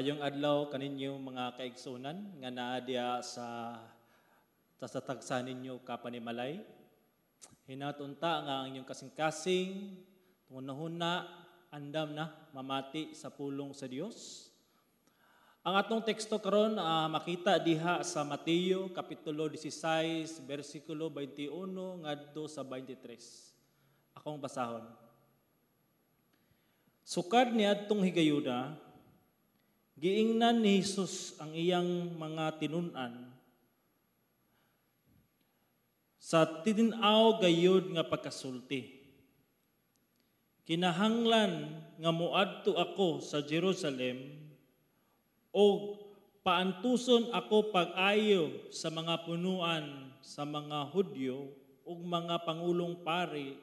Maayong adlaw kaninyo, mga kaigsunan nga naa diha sa tagsa ninyo ka panimalay. Hinaot unta nga ang inyong kasing-kasing, hunahuna, andam na mamati sa pulong sa Dios. Ang atong teksto karon makita diha sa Mateo kapitulo 16 bersikulo 21 ngadto sa 23. Akong basahon. Sukad niadtong higayuna, giingnan ni Jesus ang iyang mga tinun-an sa tin-aw gayud nga pagkasulti. "Kinahanglan nga moadto ako sa Jerusalem og paantuson ako pag-ayo sa mga punuan sa mga Hudyo ug mga pangulong pari,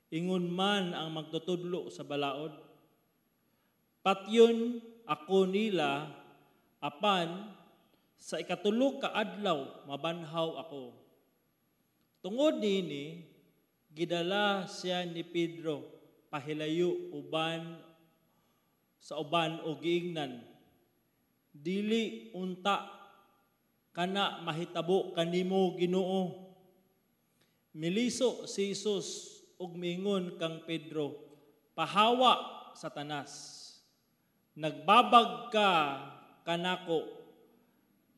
ingon man ang magtutudlo sa balaod. Patyon ako nila, apan sa ikatulo ka adlaw mabanhaw ako." Tungod niini, gidala siya ni Pedro pahilayo uban sa uban o giingnan, "Dili unta kana mahitabo kanimo, Ginoo." Miliso si Jesus ug miingon kang Pedro, "Pahawa, Satanas. Nagbabag ka kanako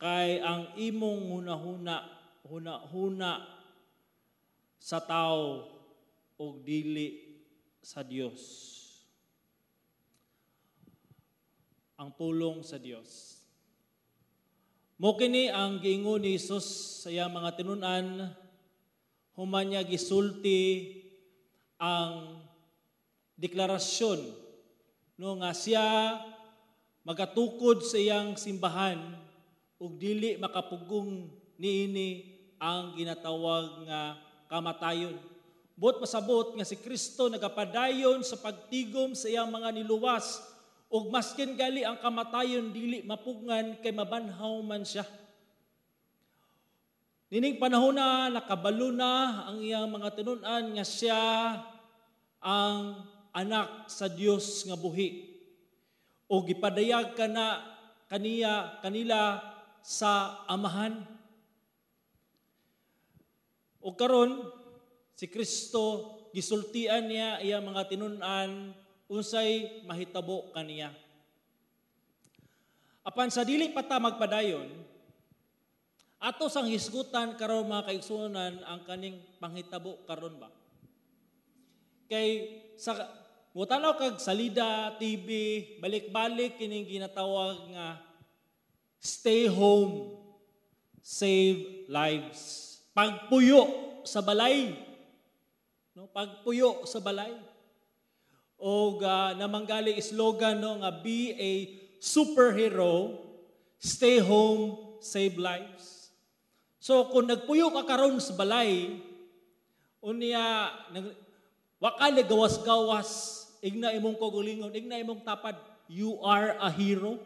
kay ang imong hunahuna hunahuna sa tao ug dili sa Dios." Ang pulong sa Dios. Mo kini ang giingon ni Jesus sa iyang mga tinun-an human niya gisulti ang deklarasyon, no, nga siya magatukod sa iyang simbahan ug dili makapugong niini ang ginatawag nga kamatayon. Buot pasabot nga si Kristo nagapadayon sa pagtigom sa iyang mga niluwas ug maskin gali ang kamatayon dili mapugngan kay mabanhaw man siya. Nining panahon na nakabalo na ang iyang mga tinun-an nga siya ang anak sa Dios nga buhi. O gipadayag kana kaniya kanila sa Amahan. O karon si Kristo gisultian niya iyang mga tinun-an unsay mahitabo kaniya. Apan sa dili pa ta magpadayon, ato sang hisgutan karon, mga kaigsuonan, ang kaning panghitabo karon ba. Kay sa mutanaw kag salida, TV, balik-balik kining ginatawag nga "Stay home, save lives." Pagpuyo sa balay. No, pagpuyo sa balay. O namanggali slogan, no, nga "Be a superhero, stay home, save lives." So kung nagpuyo ka karon sa balay, unya wa ka gawas-gawas, igna imong kaugalingon, igna imong tapad, you are a hero.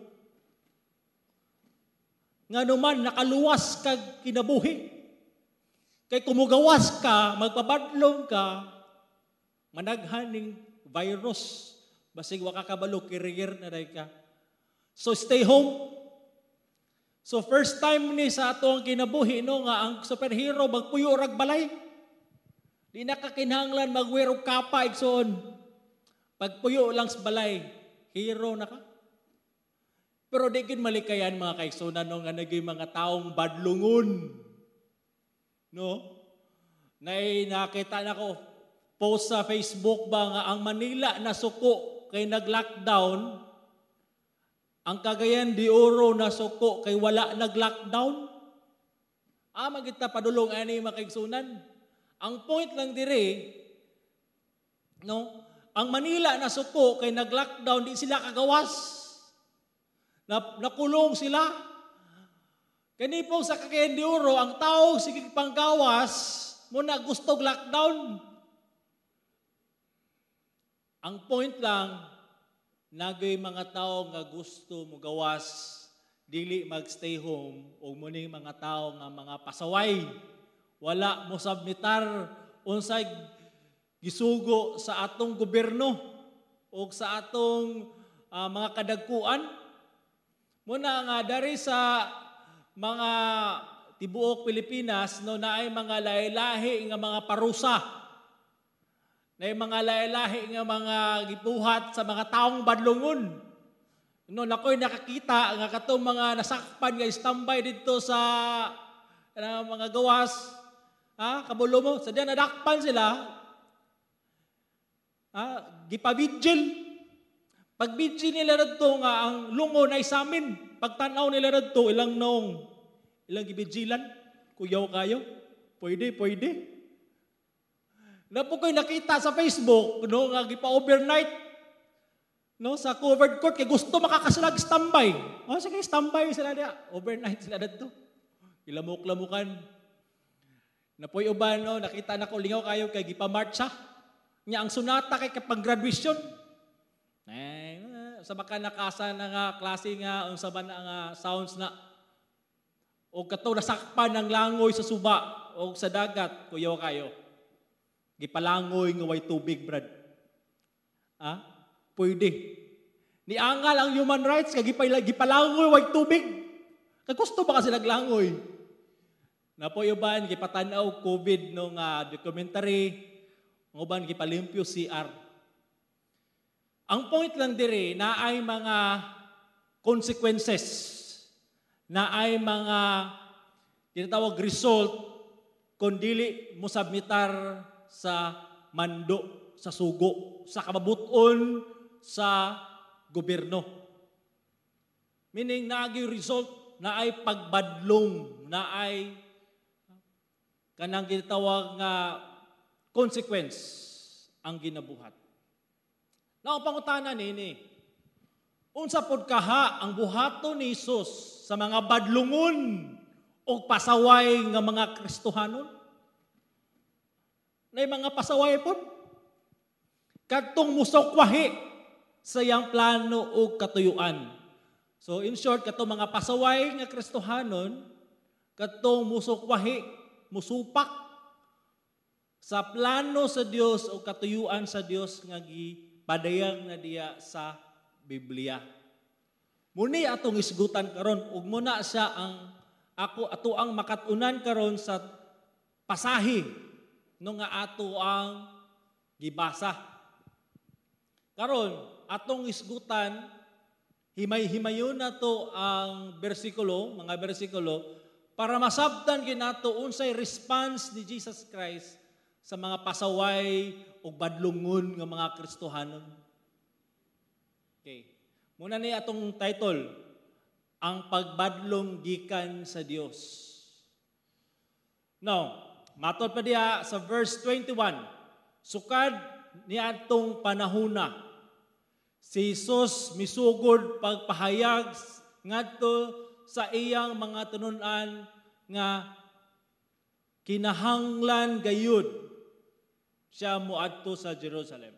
Nga naman nakaluwas kag kinabuhi. Kay kumugawas ka, magpabadlong ka, managhan ning virus. Basig wa ka kabalo, carrier na day ka. So stay home. So first time ni sa atong kinabuhi, no, nga ang superhero magpuyo rag balay. Di na ka kinahanglan magwear og kapa, igsoon. Pagpuyo lang sa balay, hero na ka. Pero di gid malikayan, mga kaigsunan, no, nga naging mga taong badlungon. No? Nay nakita na ko post sa Facebook ba nga ang Manila nasuko kay nag-lockdown, ang Cagayan de Oro nasuko kay wala nag-lockdown. Ah, magita padulong ani, mga kaigsunan. Ang point lang dire, no, ang Manila nasuko kay nag-lockdown, di sila kagawas. Nakulong sila. Kani pong sa Cagayan de Oro, ang tao sige panggawas, mo na gusto lockdown. Ang point lang, nagay mga tao nga gusto mo gawas, dili magstay home, o muning mga tao nga mga pasaway. Wala mo submitar unsay gisugo sa atong gobyerno o sa atong mga kadagkuan. Muna nga dari sa mga tibuok Pilipinas, no, naay mga lahi-lahi nga mga parusa. Naay mga lahi-lahi nga mga gibuhat sa mga taong badlungon. No, nakoy nakakita nga katong mga nasakpan nga standby didto sa mga gawas, ha, kabulo mo, sa diyan nadakpan sila, ha, gipabidgil. Pagbidgil nila didto nga ang lungon ay samin. Pagtanaw nila didto ilang noong, ilang gibidgilan, kuyaw kayo, pwede, pwede. Napo ko'y nakita sa Facebook, no, nga gipa-overnight, no, sa covered court, kay gusto makakaslag standby. O sige, standby sila diya. Overnight sila didto. Ilamok-lamukan. Napoy uban, no, nakita na ko, lingaw kayo kay gipamarcha. Nya ang sunata kay kapag graduation. Eh, sa baka nakasa na nga klase nga unsa ba na nga sounds na o kato nasakpan ng langoy sa suba o sa dagat, kuyaw kayo. Gipalangoy nga way tubig, brad. Ah? Pwede. Niangal ang human rights kay gipalangoy way tubig. Kay gusto ba kasi naglangoy? Napoy uban gipatan-aw COVID no nga documentary, ang uban gipalimpyo CR. Ang point lang diri na ay mga consequences, na ay mga tinatawag result kung dili mo submitar sa mando, sa sugo, sa kababuton sa gobyerno. Meaning, naagi result na ay pagbadlong, na ay kanang ginatawag nga consequence ang ginabuhat. Now, pangutana nini, unsa pod kaha ang buhaton ni Jesus sa mga badlungon o pasaway nga mga Kristohanon? Nay mga pasaway pod. Kadtong musokwahi sa iyang plano o katuyuan. So in short, katong mga pasaway nga Kristohanon, katong musokwahi, musupak sa plano sa Dios o katuyuan sa Dios nga gipadayag na diya sa Biblia. Muni atong isgutan karon ug muna siya ang ako ato ang makat-unan karon sa pasahe no nga ato ang gibasa. Karon atong isgutan, himay-himayon nato ang bersikulo, mga bersikulo para masabtan ginato unsay response ni Jesus Christ sa mga pasaway o badlungon nga mga Kristohanon. Okay. Muna ni atong title, Ang Pagbadlong Gikan sa Dios. Now, matod pa diha sa verse 21, sukad ni atong panahuna, si Jesus misugod pagpahayag ngadto sa iyang mga tinunan nga kinahanglan gayud siya moadto sa Jerusalem.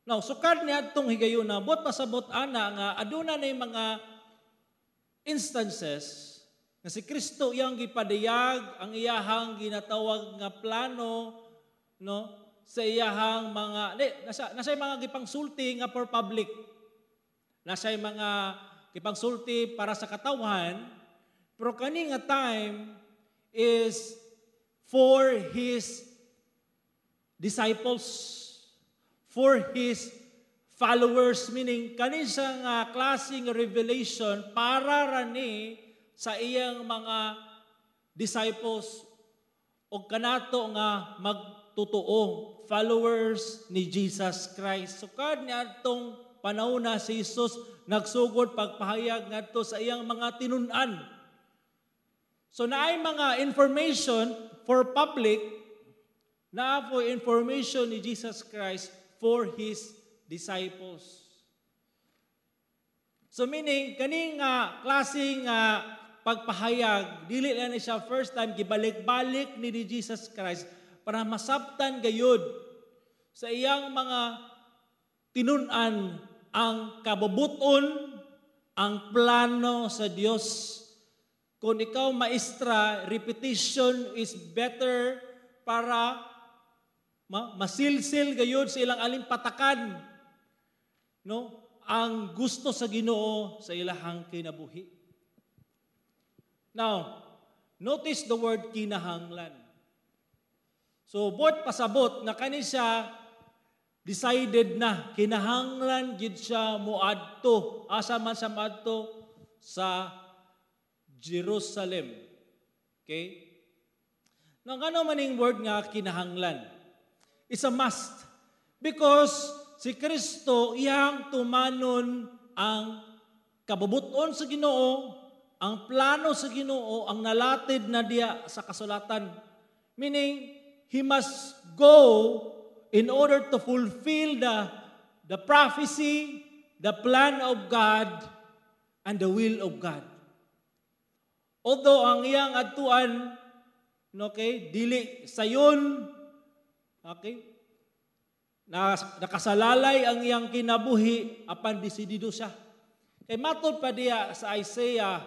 Now, sukad ni atong higayuna, buot pasabot ana nga aduna nay mga instances nga si Kristo iyang gipadayag ang iyahang ginatawag nga plano, no, sa iyahang mga di, nasa mga gipangsulti nga for public. Nasa mga gipangsulti para sa katawhan, pero kani nga time is for his disciples, for his followers, meaning kani siya nga klaseng revelation para rani sa iyang mga disciples o kanato nga magtotoo followers ni Jesus Christ. Sukad ni atong panahon na si Jesus nagsugod pagpahayag ngadto sa iyang mga tinun-an. So naay mga information for public, naa po information ni Jesus Christ for His disciples. So meaning, kaning klaseng pagpahayag, dili lang ni siya first time, gibalik-balik ni Jesus Christ para masabtan gayud sa iyang mga tinun-an ang kabubuton, ang plano sa Dios. Kung ikaw maestra, repetition is better para masilsil gayud sa ilang alimpatakan, no, ang gusto sa Ginoo sa ilahang kinabuhi. Now, notice the word "kinahanglan." So, buot pasabot nga kani siya decided na, kinahanglan gid siya moadto. Asa man siya moadto? Sa Jerusalem. Okay? Now, ngano maning word nga "kinahanglan"? It's a must. Because si Kristo iyang tumanon ang kabubuton sa Ginoo, ang plano sa Ginoo, ang nalatid na diya sa kasulatan. Meaning, he must go in order to fulfill the prophecy, the plan of God, and the will of God. Although ang iyang adtuan, okay, dili sayon, okay, na nakasalalay ang iyang kinabuhi, apan desidido siya. Kay matod pa diya sa Isaiah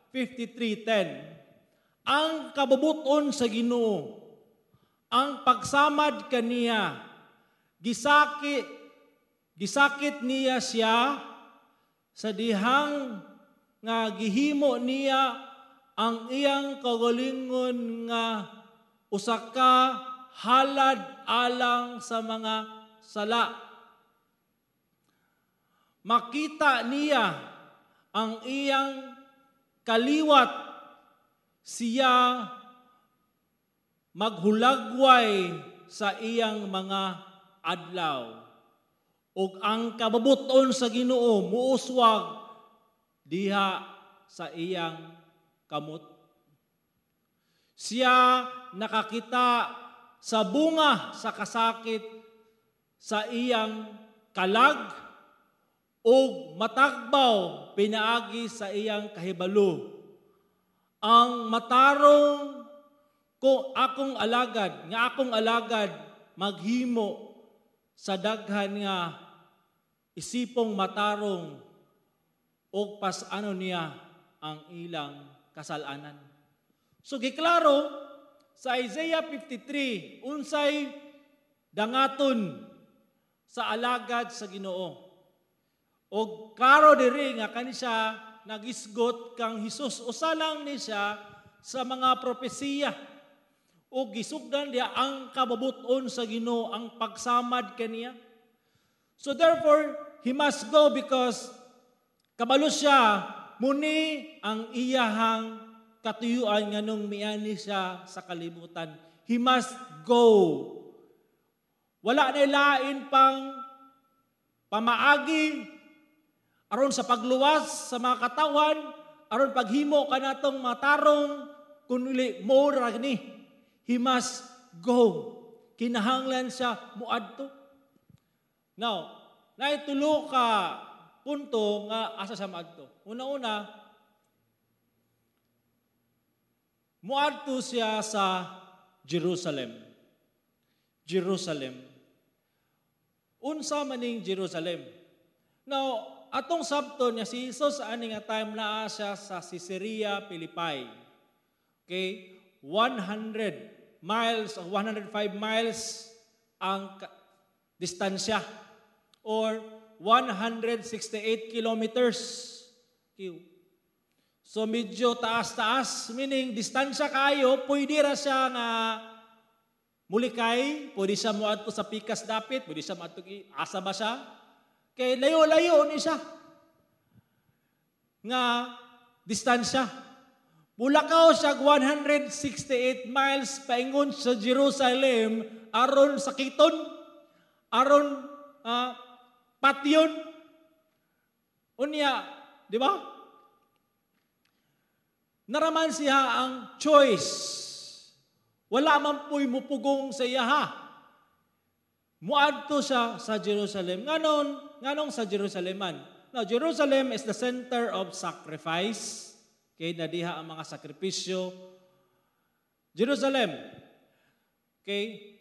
53:10, ang kabubuton sa Ginoo, ang pagsamad kaniya, gisakit niya siya sa dihang nga gihimo niya ang iyang kaugalingon nga usa ka halad alang sa mga sala. Makita niya ang iyang kaliwat, siya maghulagway sa iyang mga adlaw. Ug ang kabubuton sa Ginoo muuswag diha sa iyang kamot. Siya nakakita sa bunga sa kasakit sa iyang kalag ug matagbaw pinaagi sa iyang kahibalo. Ang matarong ko akong alagad, nga akong alagad maghimo sa daghan nga isipong matarong ug pas-anon niya ang ilang kasalanan. So giklaro sa Isaiah 53 unsay dangaton sa alagad sa Ginoo. Og klaro diri nga kani siya nagisgot kang Hesus. Usa lang ni siya sa mga propesiya. O gisugdan diya ang kabubuton sa Ginoo, ang pagsamad kaniya. So therefore, he must go because kabalo siya muni ang iyahang katuyuan nganong miani siya sa kalibutan. He must go. Wala na lain pang pamaagi aron sa pagluwas sa mga katawan, aron paghimo kanatong matarong, kundi mo ra ni. He must go. Kinahanglan siya muadto. Now, naay tulo ka punto nga asa siya maadto. Una-una, muadto siya sa Jerusalem. Jerusalem. Unsa maning Jerusalem? Now, atong sabton niya si Jesus ani nga time naa siya sa Caesarea Philippi. Okay? 100 miles o 105 miles ang distansya or 168 kilometers. Okay. So medyo taas-taas, meaning distansya kayo, pwede ra siya nga mulikay, pwede siya moadto sa pikas dapit, pwede siya moadto, asa ba siya? Kay layo-layo ni siya nga distansya. Mulakaw siya 168 miles paingon sa Jerusalem aron sakiton, aron patyon. Unya, di ba? Naraman siya ang choice. Wala man pu'y mupugong sa iya ha. Muadto siya sa Jerusalem. Nganong sa Jerusalem man? Now, Jerusalem is the center of sacrifice. Okay, nadiha ang mga sakripisyo. Jerusalem. Okay?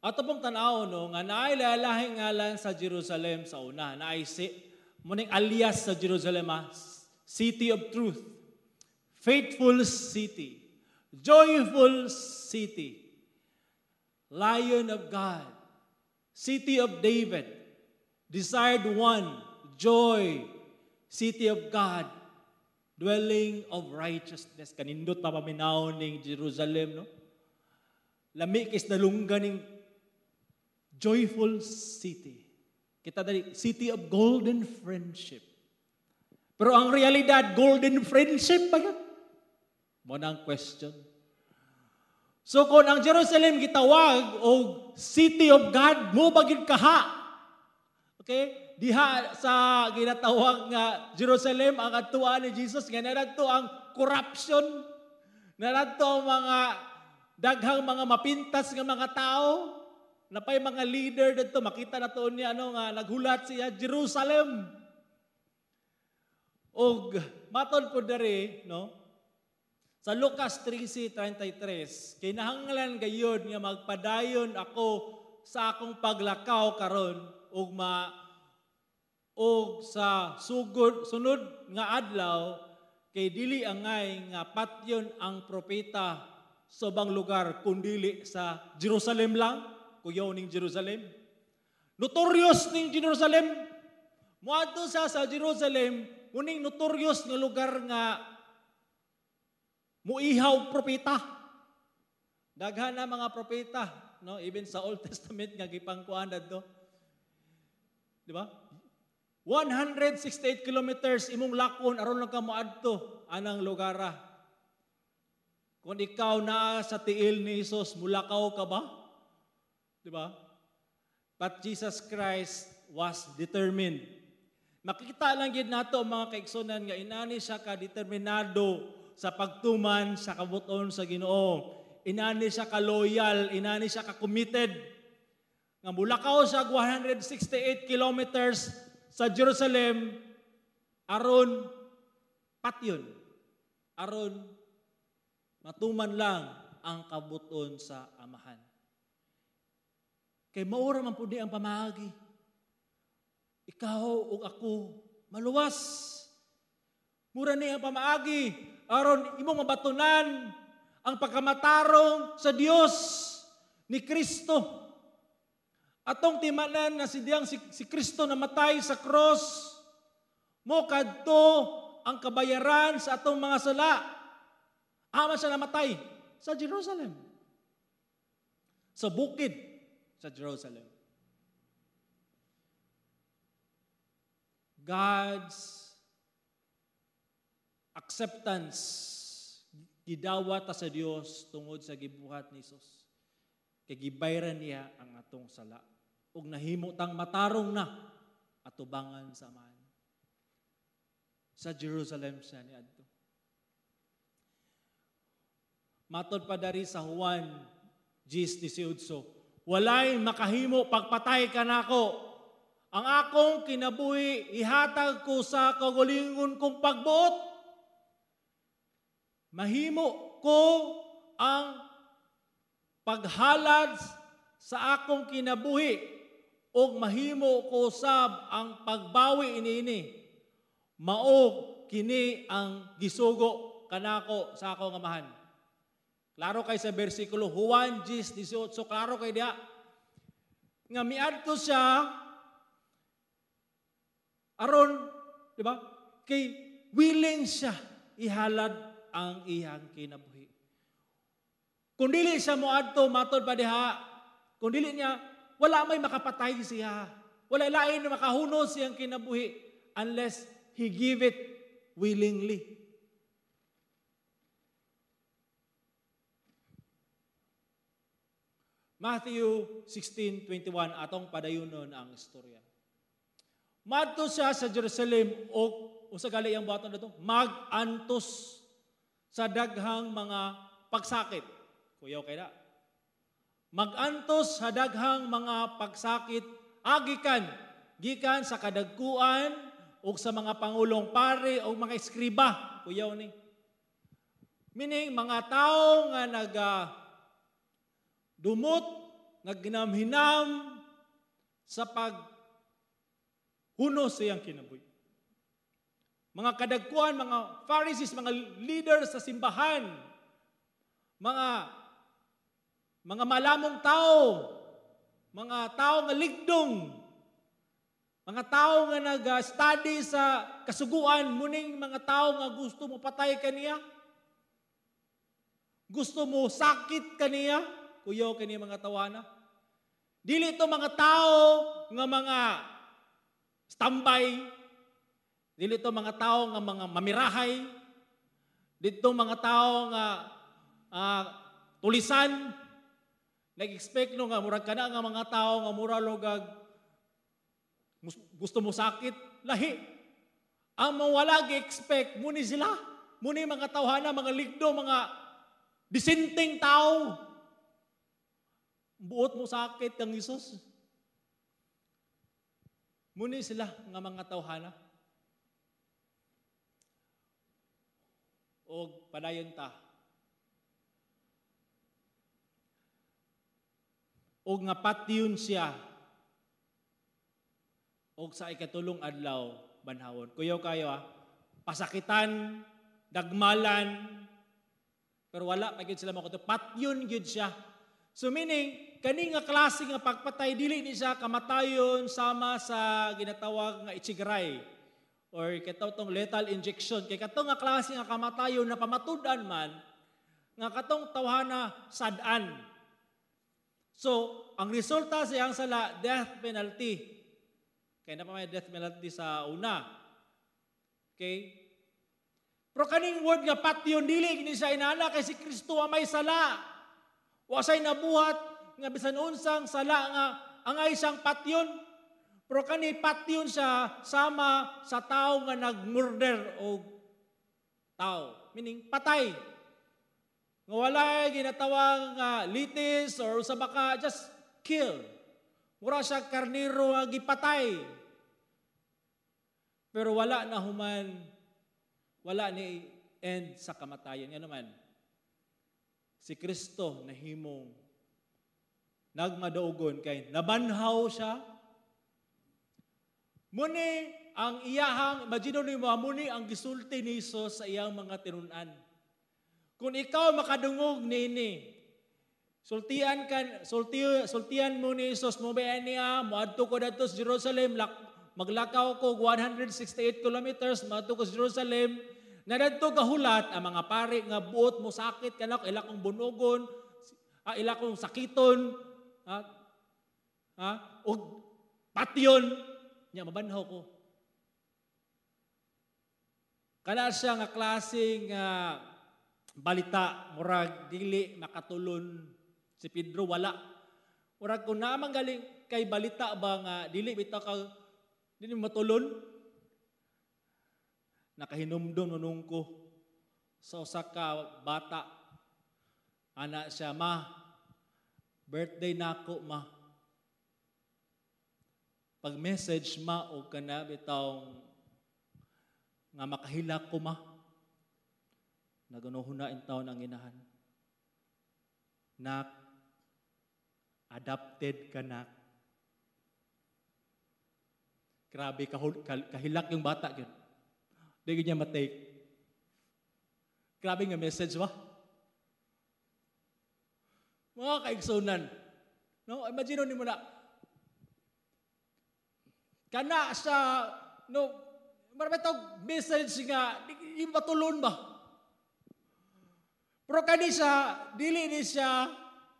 Ato pong tanaw no, nga naay lalahing ngalan sa Jerusalem sa una. Naay si, muning alias sa Jerusalem, ha? City of Truth. Faithful City. Joyful City. Lion of God. City of David. Desired One. Joy. City of God. Dwelling of righteousness. Kanindot pa paminaw ning Jerusalem, no? Lami kis nalungga ning joyful city. Kita dali, city of golden friendship. Pero ang realidad, golden friendship ba yun? Mo na ang question. So kung ang Jerusalem gitawag og city of God, mo bagid kaha? Okay? Diha sa ginatawag nga Jerusalem ang adtuan ni Jesus nga naradto ang corruption, naradto ang mga daghang mga mapintas nga mga tao, napay mga leader didto, makita na to niya ano nga naghulat siya Jerusalem. Og matod po diri, no? Sa Lucas 13:33, kinahanglan gayud nga magpadayon ako sa akong paglakaw karon ug ma og sa sugod sunod nga adlaw, kay dili angay nga patyon ang propeta sa ubang lugar kundili sa Jerusalem lang. Kuyaw ning Jerusalem. Notorious ning Jerusalem. Moadto siya sa Jerusalem, kuning notorious nga lugar nga muihaw propeta. Daghan na mga propeta, no? Even sa Old Testament nga gipangkuan dadto. Di ba? 168 kilometers imong lakon aron lang ka moadto anang lugara. Kung ikaw naa sa tiil ni Jesus, mulakaw ka ba? Di ba? But Jesus Christ was determined. Makita lang gid nato, mga kaigsunan, nga inani siya ka determinado sa pagtuman sa kabuton sa Ginoo. Inani siya ka loyal, inani siya ka committed. Nga mulakaw siya 168 kilometers sa Jerusalem aron patyon. Aron matuman lang ang kabuton sa Amahan. Kay maura man pud ang pamaagi. Ikaw ug ako maluwas. Mura ni ang pamaagi aron imong mabatunan ang pagkamatarong sa Dios ni Kristo. Atong timanan na si diyang si Kristo namatay sa cross, mo kadto ang kabayaran sa atong mga sala. Ama siya namatay sa Jerusalem. Sa bukid sa Jerusalem. God's acceptance gidawat ta sa Dios tungod sa gibuhat ni Jesus. Kay gibayran niya ang atong sala. Ug nahimo tang matarong na atubangan sa Amahan. Sa Jerusalem siya niadto. Matod pa dari sa Juan 10:18, walay makahimo pagpatay kanako. Ang akong kinabuhi ihatag ko sa kaugalingon kong pagbuot. Mahimo ko ang paghalad sa akong kinabuhi ug mahimo ko sab ang pagbawi iniini. Mao kini ang gisugo kanako sa akong Amahan. Klaro kay sa bersikulo Juan 10:18, klaro kay diha nga miadto siya aron, di ba? Kay willing siya ihalad ang iyang kinabuhi. Kung dili siya moadto, matod pa diha, kung dili niya, wala may makapatay siya. Wala lain na makahunos siyang kinabuhi unless he give it willingly. Matthew 16:21, atong padayunon ang istorya. Madto siya sa Jerusalem o unsa gali ang buhaton dito? Mag-antos sa daghang mga pagsakit. Kuyaw kay da. Mag-antos sa daghang mga pagsakit agikan gikan sa kadagkuan o sa mga pangulong pare o mga eskriba. Kuyaw ni. Meaning mga tao nga naga dumot, nagginamhinam sa paghunos sa iyang kinabuhi. Mga kadagkuan, mga Pharisees, mga leaders sa simbahan, mga malamong tao, mga tao nga ligdong, Mga tao nga nag-study sa kasuguan, muning mga tao nga gusto mo patay kaniya. Gusto mo sakit kaniya, kuyaw kaniya mga tawana. Dili to mga tao nga mga standby, dili to mga tao nga mga mamirahay, dito mga tao nga tulisan. Nag-expect no nga murag kana nga mga tao nga mura logag gusto mo sakit, lahi. Ang mawala gi-expect muni sila, muni mga tawhana, mga ligdo, mga disenteng tao. Buot mo sakit kang Hesus. Muni sila nga mga tawhana. Og padayon ta. Og nga patyon siya. Og sa ikatulong adlaw banhawon. Kuyaw kayo ha. Pasakitan, dagmalan, pero wala pa gyud sila makuto. Patyon gyud siya. So meaning, kani nga klase nga pagpatay dili ni siya kamatayon sama sa ginatawag nga ichigaray or kataw tong lethal injection. Kay katong nga klase nga kamatayon na pamatud-an man nga katong tawhana sad-an. So, ang resulta sa iyang sala, death penalty. Kaya na pa may death penalty sa una. Okay? Pero kaning word nga patyon, dili ni siya inana kay si Kristo may sala. Wa say nabuhat nga bisan unsang sala nga angay siyang patyon. Pero kani patyon siya sama sa tao nga nagmurder og tao. Meaning patay. Nga walay ginatawag nga litis or usa baka, just kill. Mura siya karniro nga gipatay. Pero wala na human, wala ni end sa kamatayan. Nga naman, si Kristo nahimong nagmadaugon kay nabanhaw siya. Muni ang iyahang, imagine nimo, muni ang gisulti ni Hesus sa iyang mga tinun-an. Kung ikaw makadungog niini, sultian mo ni Hesus, mo ba niya, moadto ko dadto sa Jerusalem, maglakaw ko 168 kilometers, moadto ko sa Jerusalem, na dadto gahulat ang mga pari nga buot mo sakit kanako, ila kong bunugon, ila kong sakiton, og patyon, nya mabanhaw ko. Kana siya nga klase nga balita, murag dili makatulon si Pedro, wala. Murag kung naman galing kay balita ba nga dili bitaw ka dili matulon. Nakahinumdum nunong ko sa usa ka bata. Ana siya, ma, birthday nako ma. Pag message ma og kana bitaw nga makahilak ko ma. Naganuhon na in taon ang inahan. Nak, adopted ka nak. Grabe, kahilak yung bata yun. Di niya matake. Grabe nga message ba? Mga kaigsunan. No, imagine nimo na. Kana sa no, marami tawag message nga di matulon ba? Pero kani siya, dili ni siya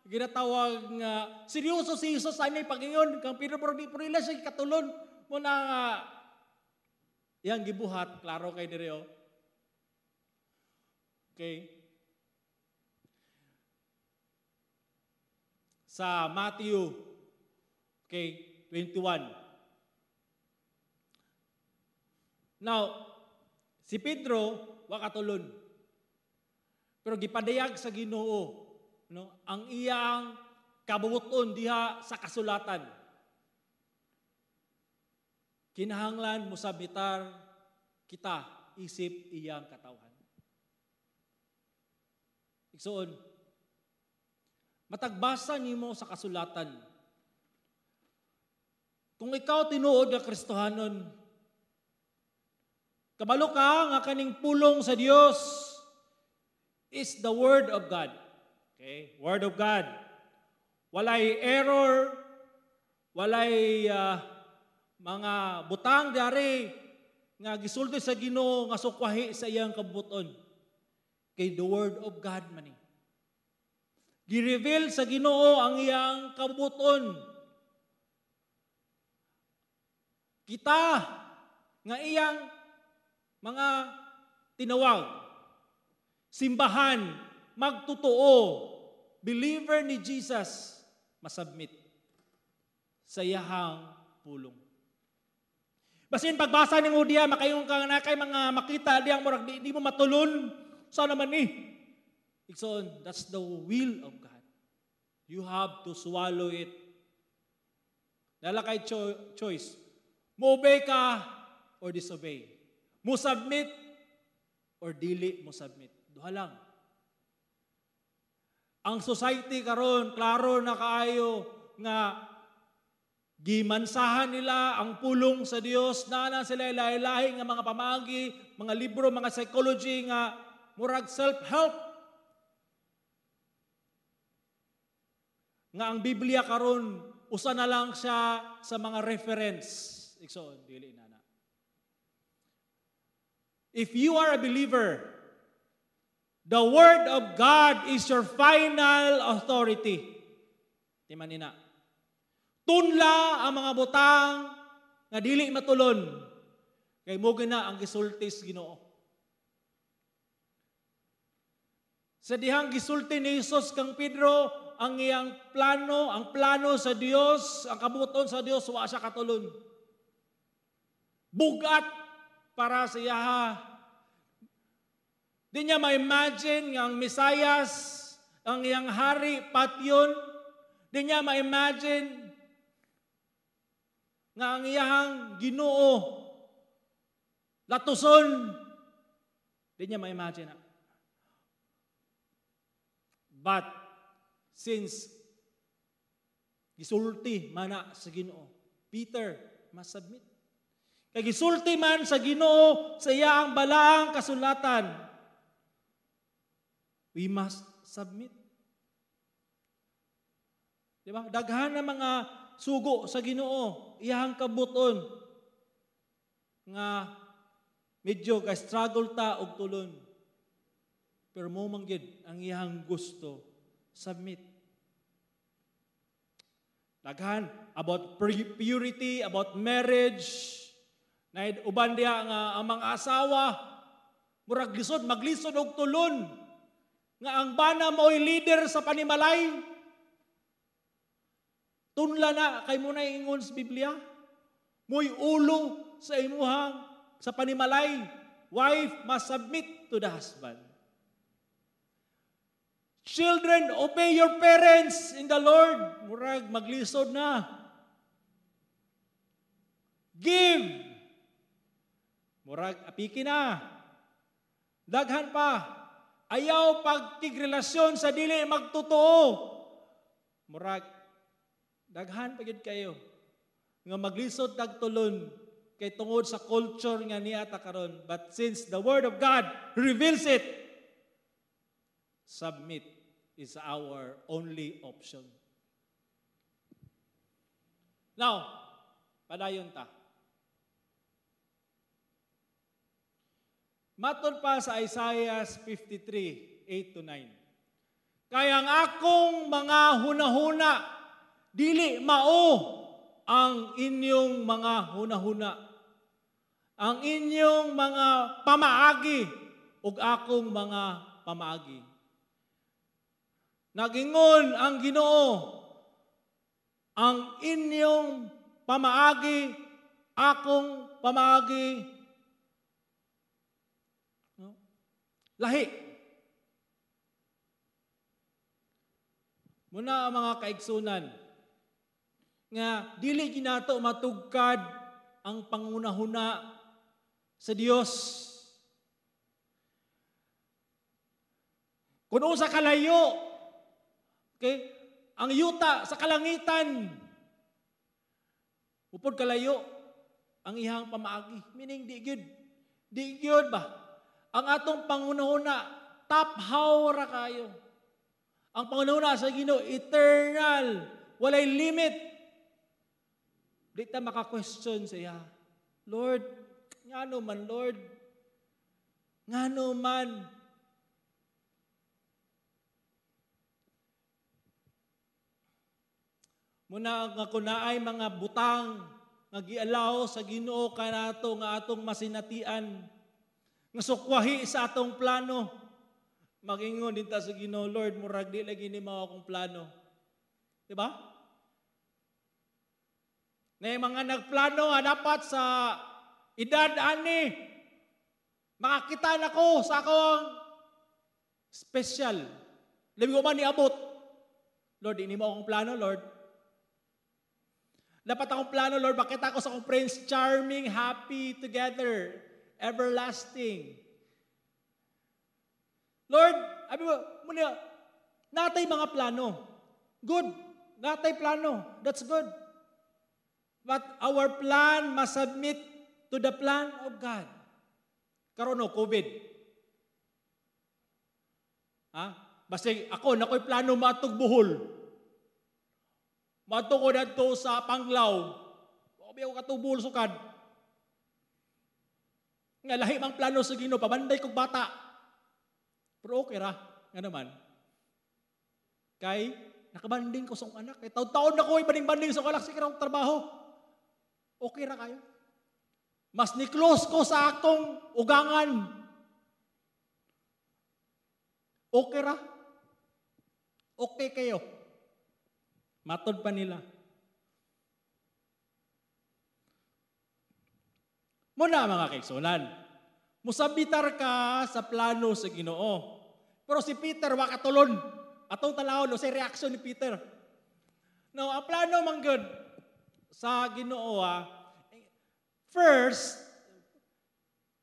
ginatawag nga seryoso si Jesus ani pag-ingon kang pero di pero ila siya katulon mo na nga iyang gibuhat, klaro kay diri oh. Okay. Sa Matthew, okay, 21. Now, si Pedro wa katulon. Pero gipadayag sa Ginoo, no, ang iyang kabuoton diha sa kasulatan. Kinahanglan mosabitar kita isip iyang katawhan. Igsoon, matagbasa nimo sa kasulatan. Kung ikaw tinuod nga Kristohanon, kabalo ka nga kaning pulong sa Dios is the Word of God. Okay? Word of God. Walay error, walay Mga butang dari nga gisulti sa Ginoo nga sukwahi sa iyang kabuton. Kay the word of God man ni. Gi-reveal sa Ginoo ang iyang kabuton. Kita nga iyang mga tinawag, simbahan, magtotoo, believer ni Jesus, masubmit sa iyahang pulong. Basin pagbasa nimo diya, makaingon ka na kay mga makita diyang murag di mo matulon, sa naman ni. Igsoon, that's the will of God. You have to swallow it. Nala kay choice. Mo-obey ka or disobey. Mo submit or dili mo submit. Duha lang. Ang society karon klaro na kaayo nga gimansahan nila ang pulong sa Dios, naa na sila lahi-lahi nga mga pamaagi, mga libro, mga psychology nga murag self-help. Nga ang Biblia karon usa na lang siya sa mga reference. Igsoon, dili na na. If you are a believer, the Word of God is your final authority. Di man ni na. Tunla ang mga butang nga dili matulon. Kay mo gina ang gisulti sa Ginoo. Sa dihang gisulti ni Jesus kang Pedro, ang iyang plano, ang plano sa Dios, ang kabuton sa Dios, wa siya katulon. Bugat para sa iyaha. Di niya ma-imagine nga ang Mesayas, ang iyang hari, patyon. Di niya ma-imagine nga ang iyahang Ginoo, latuson. Di niya ma-imagine. But, since gisulti mana sa Ginoo, Peter must submit. Kay gisulti man sa Ginoo sa iyang balaang kasulatan, we must submit. Di ba? Daghan na mga sugo sa Ginoo, iyang kabuton nga medyo ka struggle ta og tulon. Pero mo man gyud ang iyang gusto, submit. Daghan about purity, about marriage. Na uban diha nga ang mga asawa murag lisod, maglisod og tulon nga ang bana mao'y leader sa panimalay. Tunla na kay mo na ingon sa Biblia. Mo'y ulo sa imuhang sa panimalay. Wife must submit to the husband. Children, obey your parents in the Lord. Murag maglisod na. Give. Murag apiki na. Daghan pa. Ayaw pagkigrelasyon sa dili magtotoo. Murag daghan pa gyud kayo nga maglisod tagtulon kay tungod sa culture nga niya ta karon. But since the Word of God reveals it, submit is our only option. Now, padayon ta. Matod pa sa Isaiah 53:8-9. Kaya ang akong mga hunahuna, dili mao ang inyong mga hunahuna, ang inyong mga pamaagi ug akong mga pamaagi. Nagingon ang Ginoo, ang inyong pamaagi, akong pamaagi, no? Lahi. Muna ang mga kaigsunan, nga dili ginato matugkad ang pangunahuna sa Dios. Kung usa kalayo, okay, ang yuta sa kalangitan, upod kalayo ang iyang pamaagi. Meaning di gyud, di gyud ba? Ang atong pangunahuna top how ra kayo. Ang pangunahuna sa Ginoo eternal, walay limit. Di ta maka-question sa iya. Lord, ngano man, Lord? Ngano man? Muna nga kunaay mga butang nga gialaw sa Ginoo kanato nga atong masinatian, nga sukwahi sa atong plano. Magingon din ta sa Ginoo, Lord, murag di lagi ni mao akong plano. Diba? Na yung mga nagplano nga dapat sa edad ani, makakita na ko sa akong special. Labi ko man niabot. Lord, ini mo akong plano, Lord. Dapat akong plano, Lord, makita ko sa akong Prince Charming, happy together, everlasting. Lord, abi mo, muna, natay mga plano. Good. Natay plano. That's good. But our plan must submit to the plan of God. Karon no, COVID. Ha? Basta ako, nako'y plano maatog Bohol. Maadto ko dadto sa Panglao. Obi ako katubol sukad. Nga lahi mang plano sa Ginoo, pabanday kog bata. Pero okay ra, nga naman. Kay nakabanding ko sa akong anak. Kay taon-taon na ko banding-banding sa akong anak, sige ra akong trabaho. Okay ra kayo. Mas ni-close ko sa akong ugangan. Okay ra. Okay kayo. Matod pa nila. Muna mga kaigsunan, musabitar ka sa plano sa Ginoo. Pero si Peter wa katulon. Atong talahon o sa reaction ni Peter. Now, ang plano man gud sa Ginoo, first,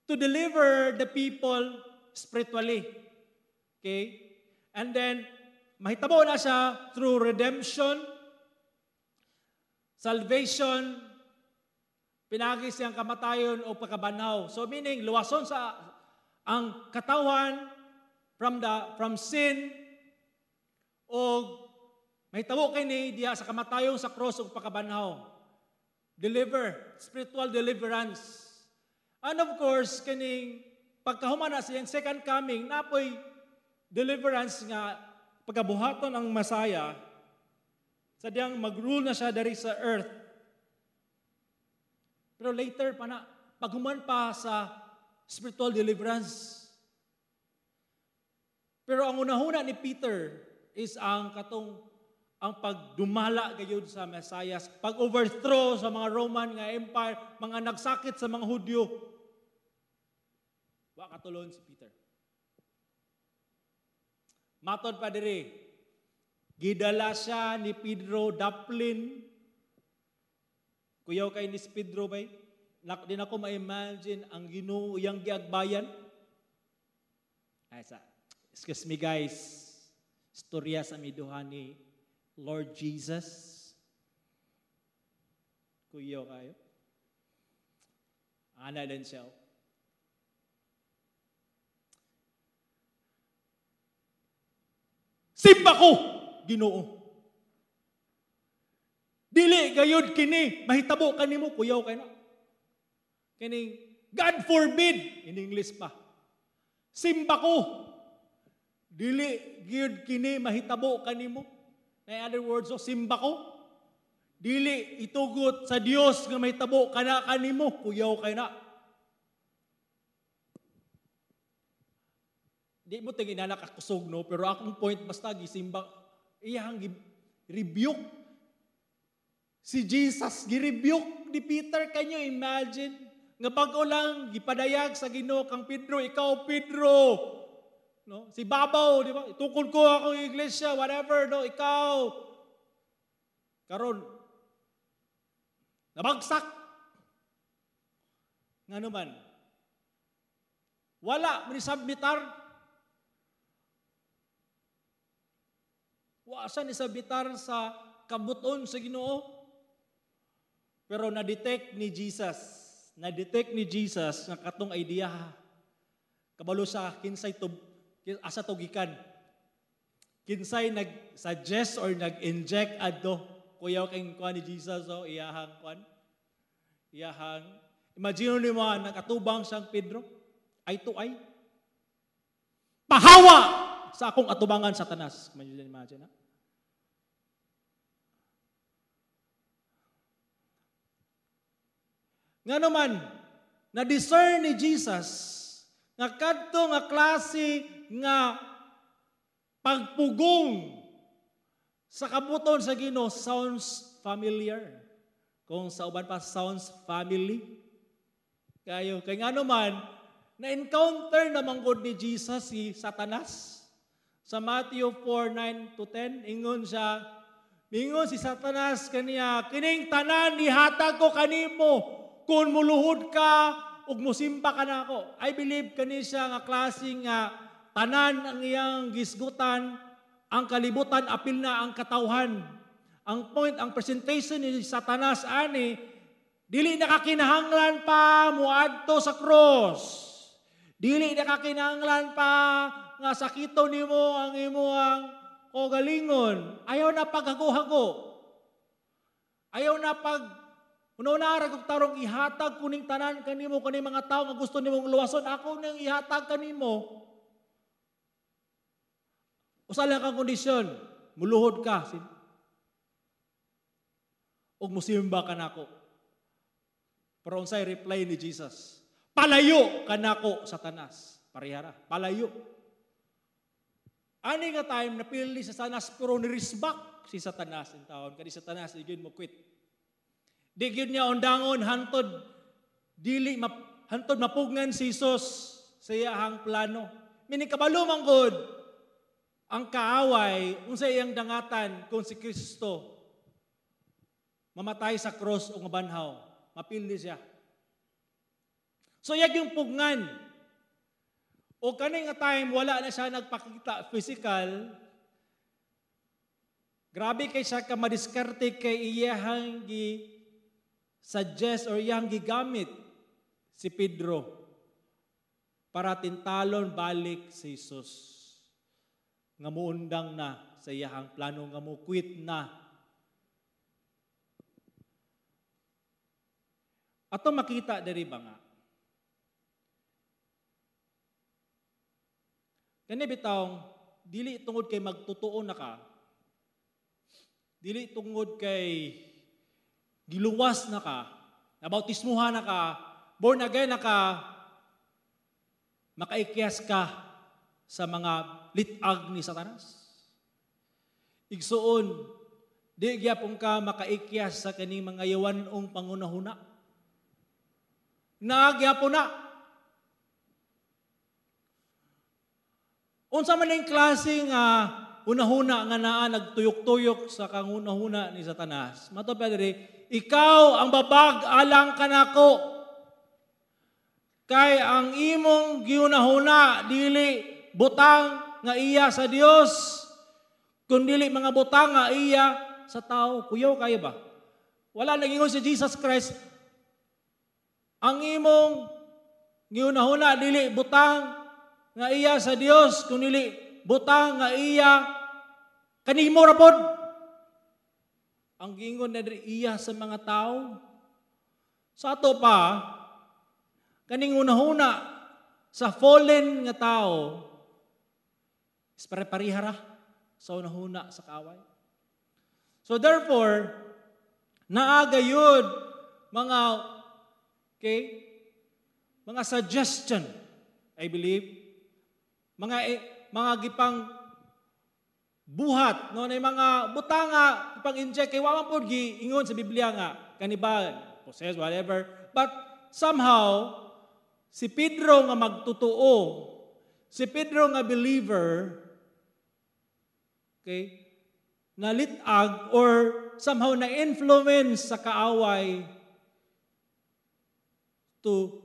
to deliver the people spiritually. Okay? And then, mahitabo na siya through redemption, salvation, pinagi siyang kamatayon o pagkabanhaw. So meaning, luwason sa ang katawan from sin o mahitabo kini diha sa kamatayon sa cross o pagkabanhaw. Deliver, spiritual deliverance. And of course, kining pagkahuman na siyang second coming, napoy deliverance nga pagkabuhaton ang Masaya, sadyang mag-rule na siya dari sa earth. Pero later pa na, paghuman pa sa spiritual deliverance. Pero ang unahuna ni Peter is ang katong ang pagdumala gayud sa Messiah, pag-overthrow sa mga Roman nga empire, mga nagsakit sa mga Hudyo. Wa katulon si Peter. Matod pa diri, gidala siya ni Pedro daplin. Kuyaw kay ni Pedro bay. Di na ko ma-imagine ang Ginoo iyang giagbayan. Ay sa, excuse me guys, istorya sa miduha ni Lord Jesus. Kuyaw kayo. Ana din siya. Simba ko, Ginoo. Dili gayud kini mahitabo kanimo, kuyaw kay na. Kining God forbid in English pa. Simba ko. Dili gayud kini mahitabo kanimo. In other words, oh, simba ko. Dili itugot sa Dios nga mahitabo kana kanimo, kuyaw kay na. Di mo tingin na nakakusog, no? Pero akong point, basta gisimba, iyang rebuke. Si Jesus, gi-rebuke ni Peter. Can you imagine? Nga bago lang, gipadayag sa Ginoo kang Pedro, ikaw Pedro. No? Si Babaw, di ba? Itukod ko akong iglesia, whatever, no? Ikaw. Karon, nabagsak. Nga naman, wala, manisabmitar. Wa siya nisabitar sa kabuton sa Ginoo. Pero na-detect ni Jesus nga katong idea. Kabalo sa kinsay tub, asa tugikan. Kinsay nag-suggest or nag-inject adto. Kuyaw kay kuan ni Jesus, oh, iyahang kuan. Iyahang, imagine nimo nag-atubang siyang Pedro, eye to eye. "Pahawa sa akong atubangan, Satanas." Imagine, imagine, ha? Nga naman, na-discern ni Jesus nga kadto nga klase nga pagpugong sa kabuton sa Ginoo sounds familiar. Kung sa uban pa, sounds family. Kayo, kay nga naman, na-encounter naman gud ni Jesus si Satanas. Sa Matthew 4:9 to 10, ingon siya, mingon si Satanas kaniya, "Kining tanan ihatag ko kanimo kung muluhod ka ug musimba ka nako." I believe kani siya nga klase nga tanan ang iyang gisgutan, ang kalibutan, apil na ang katawhan. Ang point, ang presentation ni Satanas ani, dili na kakinahanglan pa muadto sa cross. Dili na kakinahanglan pa nga sakito nimo ang imong kaugalingon. Ayaw na paghago-hago. Ayaw na pag una-una kog tarong, ihatag kuning tanan kanimo, kani mga tawo nga gusto nimong luwason, ako nang ihatag kanimo. Usa lang kang kondisyon, muluhod ka ug musimba ka nako. Pero unsay reply ni Jesus? "Palayo kanako, Satanas." Parehara, palayo. Ani nga time napili sa Satanas, pero nirisbak si Satanas in taon. Kani Satanas di mo quit. Di gyud niya undangon hantod dili map, hantod mapugngan si Jesus sa iyahang plano. Meaning kabalo man gud ang kaaway unsa iyang dangatan kung si Kristo mamatay sa cross o mabanhaw, mapili siya. So iyag yung pugnan. O kani nga time wala na siya nagpakita physical. Grabe kay siya ka madiskarte kay iyahang gi suggest or iyang gigamit si Pedro para tintalon balik si Jesus nga muundang na sa iyahang plano, nga mukwit na. Ato makita diri ba nga kani bitawng dili tungod kay magtotoo na ka, dili tungod kay giluwas na ka, nabautismuhan na ka, born again na ka, makaikyas ka sa mga litag ni Satanas. Igsuon, di gyapon ka makaikyas sa kaning mga yawan-ong pangunahuna. Naagyapon na. Unsa man ning klase nga hunahuna nga naa nagtuyok-tuyok sa kangunahuna ni Satanas? Mato pa diri, "Ikaw ang babag alang kanako. Kay ang imong gihunahuna dili butang nga iya sa Dios, kundili mga butang nga iya sa tao." Kuyaw kayo ba? Wala nagingon si Jesus Christ, "Ang imong gihunahuna dili butang nga iya sa Dios, kundili butang nga iya kanimo ra pod." Ang gingon na diri iya sa mga tao. Sa ato pa, kaning hunahuna sa fallen nga tao is pare-parehara sa hunahuna sa kaaway. So therefore, naagayod mga okay, mga suggestion, I believe, mga gipang buhat, no, na mga butanga ipang inject kay wa man pod giingon sa Biblia nga kaniba possess, whatever, but somehow si Pedro nga magtotoo, si Pedro nga believer, okay, nalitag or somehow na influence sa kaaway to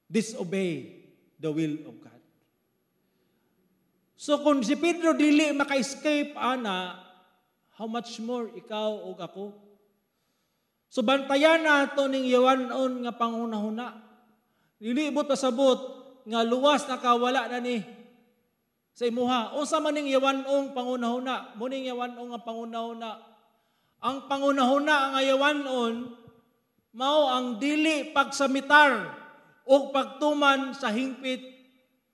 disobey the will of God. So kung si Pedro dili maka-escape ana, how much more ikaw ug ako? So bantayan nato ning yawan-on nga panghunahuna. Dili ibot pasabot nga luwas na ka, wala na ni sa imuha. Unsa man ning yawan-ong panghunahuna? Mo ning yawan-ong nga panghunahuna. Ang panghunahuna nga yawan-on Mao ang dili pagsamitar o pagtuman sa hingpit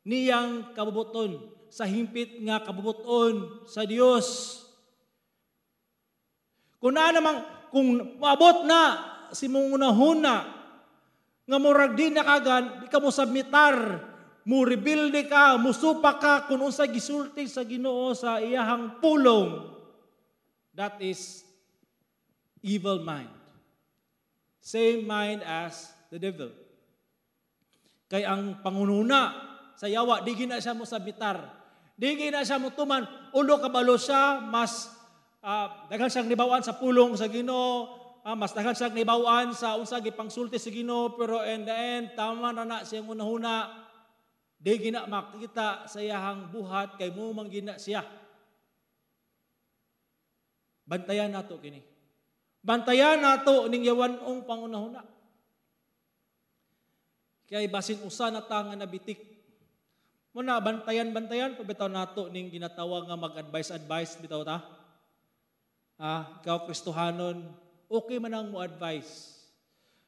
niyang kabubuton, sa hingpit nga kabubuton sa Dios. Kung naa namang, kung maabot na si mong hunahuna nga murag di nakagan, di ka mo submitar, mo rebelde ka, musupak ka kung unsa gisulti sa Ginoo sa iyahang pulong, that is evil mind. Same mind as the devil. Kay ang pangununa sa yawa, di gina siya mo submitar. Di gina siya mo tuman. Ulo kabalo siya, mas daghan siyang nibawan sa pulong sa Ginoo, mas daghan siyang nibawan sa unsa gipangsulti sa Ginoo, pero in the end, tama na na siyang unahuna. Di gina makita sa iyahang buhat kay mo man gina siya. Bantayan nato kini. Bantayan nato ning yawan-ong pangunahuna. Kay basin usa na ta nga nabitik. Muna bantayan-bantayan pa bitaw nato ning ginatawag nga mag-advise-advise bitaw ta. Ikaw Kristohanon, okay man ang mo advise.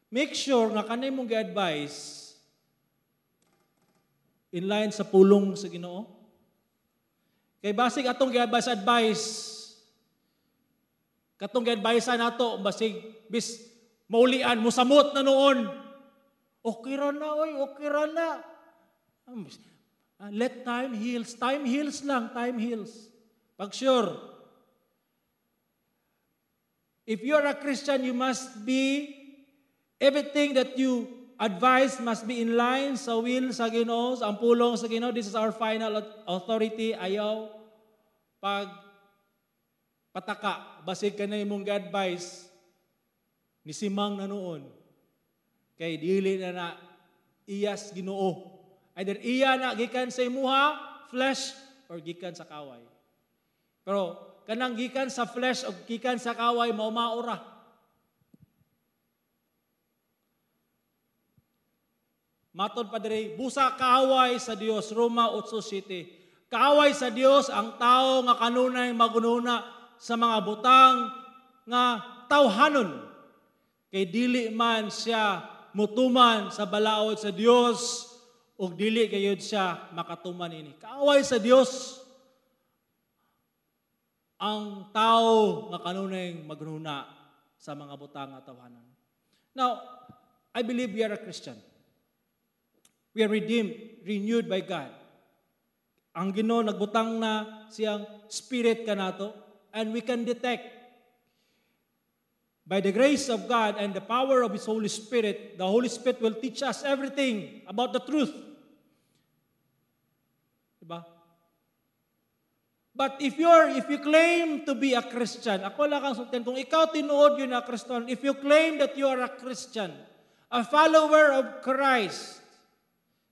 Make sure nga kanay mong gi-advise in line sa pulong sa Ginoo. Kay basig atong gi-advise advice, katong gi-advise nato basig bis maulian mosamot na noon. Okay ra na oy, okay ra na. Let time heals. Time heals lang, time heals. Pag sure, if you are a Christian, you must be, everything that you advise must be in line sa will sa Ginoo, sa ang pulong sa Ginoo. This is our final authority. Ayaw pag pataka, basig ka na imong advice ni simang na noon. Kay dili na na iyas Ginoo. Either iya na gikan sa imuha, flesh, or gikan sa kaway. Pero kanang gikan sa flesh o gikan sa kaway, mao ra. Matod pa diri, busa kaaway sa Dios, Roma 8:7. Kaaway sa Dios ang tao nga kanunay magununa sa mga butang nga tawhanon. Kay dili man siya mutuman sa balaod sa Dios ug dili gayud siya makatuman ini. Kaaway sa Dios ang tao nga kanunay magununa sa mga butang nga tawhanon. Now, I believe we are a Christian. We are redeemed, renewed by God. Ang Ginoo nagbutang na siyang spirit kanato, and we can detect by the grace of God and the power of His Holy Spirit, the Holy Spirit will teach us everything about the truth. Diba? But if you claim to be a Christian, ako lang ang sultian, kung ikaw tinuod yun na Christian, if you claim that you are a Christian, a follower of Christ,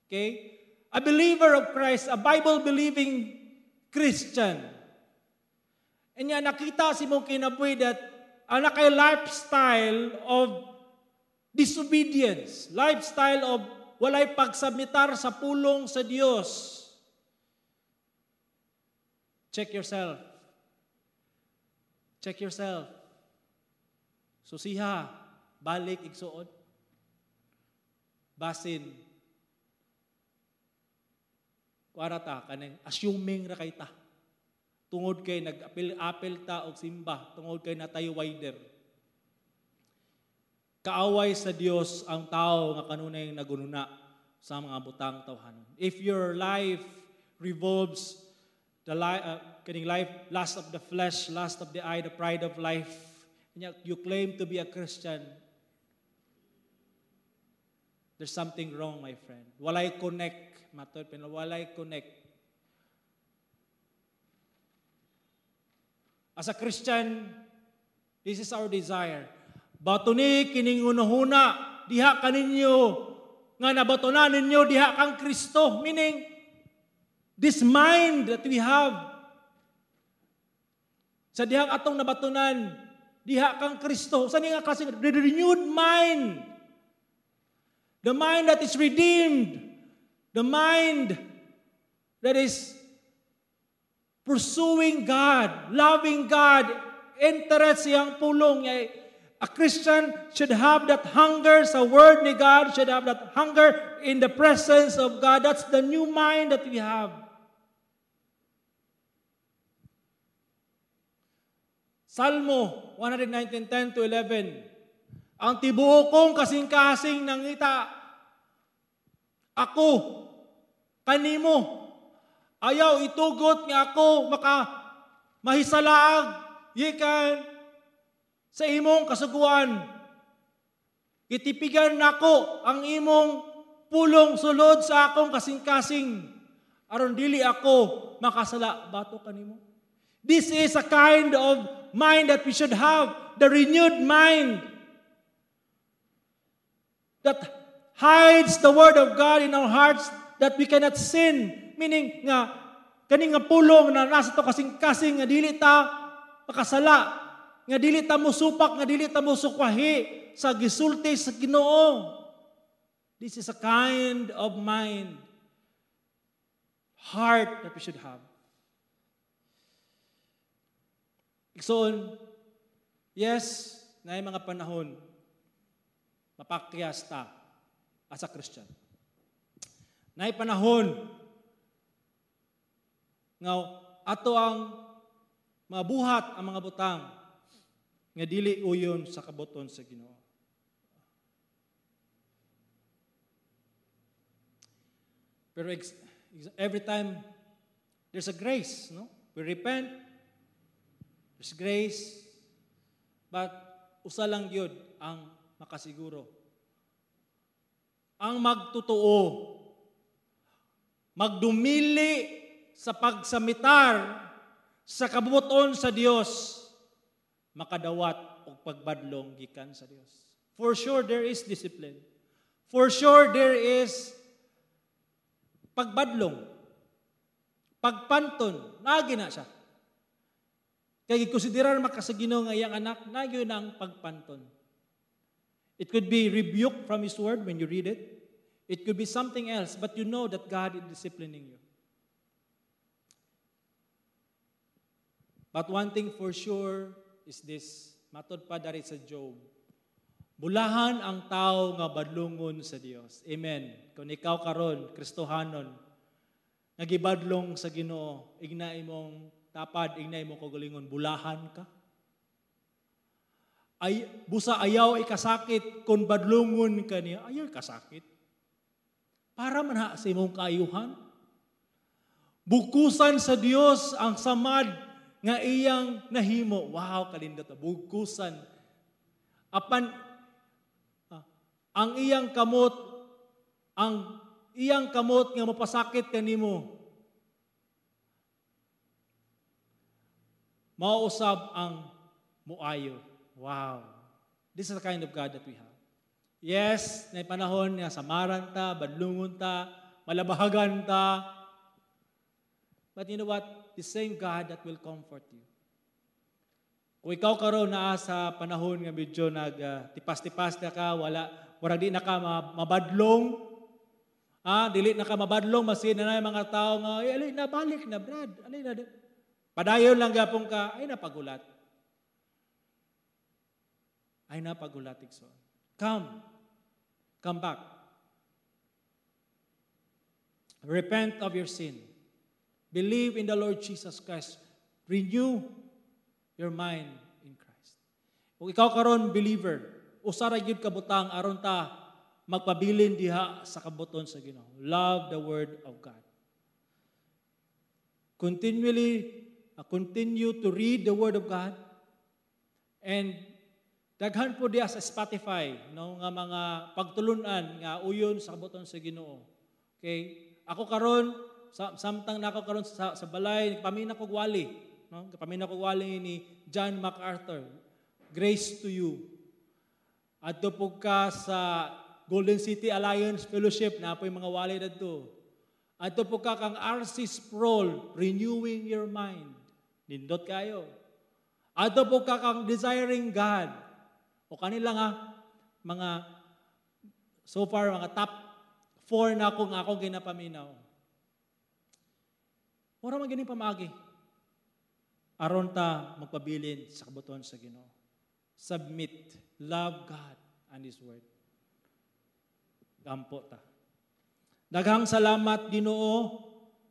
okay, a believer of Christ, a Bible-believing Christian, and yan, nakita si mong kinabuhi that ang kay lifestyle of disobedience, lifestyle of walay pagsubmitar sa pulong sa Dios. Check yourself. Check yourself. Susiha, balik igsuon. Basin. Kuara ta kaning assuming ra kay ta. Tungod kay nag-apil-apil ta og simba, tungod kay natay wider. Kaaway sa Dios ang tao nga kanunay nagununa sa mga butang tawhanon. If your life revolves the kaning life, lust of the flesh, lust of the eye, the pride of life, you claim to be a Christian, there's something wrong, my friend. Walay connect, matod, pero walay connect. As a Christian, this is our desire. Bato ni kining hunahuna diha kaninyo nga nabatonan ninyo diha kang Kristo. Meaning, this mind that we have, sa dihang atong nabatunan, diha kang Kristo. Sa nga klase, the renewed mind. The mind that is redeemed. The mind that is pursuing God, loving God, interest siyang pulong. A Christian should have that hunger sa Word ni God, should have that hunger in the presence of God. That's the new mind that we have. Salmo 119:10-11. Ang tibuok kong kasing-kasing nangita, ako, kanimo, ayaw itugot nga ako maka mahisalaag, yikan sa imong kasuguan. Gitipigan nako ang imong pulong sulod sa akong kasing-kasing, aron dili ako makasala batok kanimo. This is a kind of mind that we should have, the renewed mind that hides the word of God in our hearts that we cannot sin. Meaning nga, kani nga pulong na nasa to kasing-kasing nga dili ta makasala, nga dili ta mosupak, nga dili ta mosukwahi sa gisulti sa Ginoo. This is a kind of mind, heart that we should have. Igsoon, yes, naay mga panahon mapakyas ta as a Christian. Naay panahon nga ato ang mabuhat ang mga butang nga dili uyon sa kabuton sa Ginoo. Pero every time there's a grace, no? We repent, there's grace, but usa lang gyud ang makasiguro. Ang magtotoo, magdumili sa pagsamitar sa kabubuton sa Dios, makadawat og pagbadlong gikan sa Dios. For sure there is discipline. For sure there is pagbadlong, pagpanton, naagi na siya. Kay gikonsiderar maka sa Ginoo nga iyang anak, naagi na ang pagpanton. It could be rebuke from His Word when you read it. It could be something else, but you know that God is disciplining you. But one thing for sure is this, matod pa dari sa Job, bulahan ang tao nga badlungon sa Dios. Amen. Kung ikaw karon Kristohanon, nga gibadlong sa Ginoo, igna imong tapad, igna imong kaugalingon, bulahan ka. Ay, busa ayaw ikasakit kung badlungon ka niya, ayaw ikasakit. Para man ha sa imong kaayuhan. Bukusan sa Dios ang samad nga iyang nahimo. Wow, kalindot. Bukusan. Apan ang iyang kamot, ang iyang kamot nga mapasakit kanimo, mausab ang muayo. Wow. This is the kind of God that we have. Yes, na panahon nga samaran ta, badlungon ta, malabahagan ta. But you know what? The same God that will comfort you. Kung ikaw karon naa sa panahon nga medyo nag tipas-tipas na ka, wala, murag di na ka mabadlong, dili na ka mabadlong, masin na na mga tao nga, ay, alay na, balik na, Brad, alay na. Padayon lang gapon ka, ay napagulat. Ay napagulat, igsoon. Come. Come back. Repent of your sin. Believe in the Lord Jesus Christ. Renew your mind in Christ. Kung ikaw karon believer, usa ra gyud ka butang aron ta magpabilin diha sa kabuton sa Ginoo. Love the Word of God. Continually, continue to read the Word of God. And daghan po diha sa Spotify, no, nga mga pagtulunan nga uyon sa kabuton sa Ginoo. Okay? Ako karon samtang nako karon sa balay, nagpamina kog wali, no? Nagpamina kog wali ni John MacArthur. Grace to You. Adto po ka sa Golden City Alliance Fellowship, na po'y mga wali dadto. Adto po ka kang R.C. Sproul, Renewing Your Mind. Nindot kayo. Adto po ka kang Desiring God. O kanila nga, mga, so far, mga top 4 na akong akong ginapaminaw. Mura man gini pamaagi. Aron ta magpabilin sa kabuton sa Ginoo. Submit. love God and His Word. Gampo ta. Daghang salamat, Ginoo,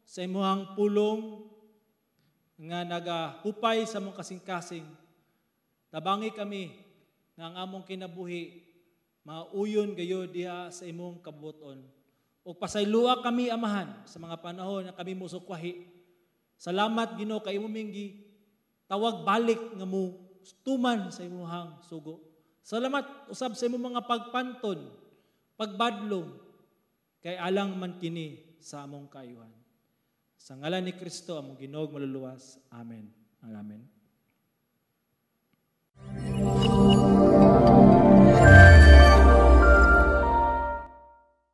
sa imuhang pulong nga nagahupay sa among kasing-kasing. Tabangi kami nga ang among kinabuhi mauyon gayud diha sa imong kabubut-on. Ug pasaylua kami, Amahan, sa mga panahon nga kami musukwahi. Salamat, Ginoo, kay imo ming tawag balik nga mo tuman sa imuhang sugo. Salamat usab sa imong mga pagpanton, pagbadlong, kay alang man kini sa among kaayuhan. Sa ngalan ni Kristo, among Ginoo ug Manluluwas. Amen. Amen.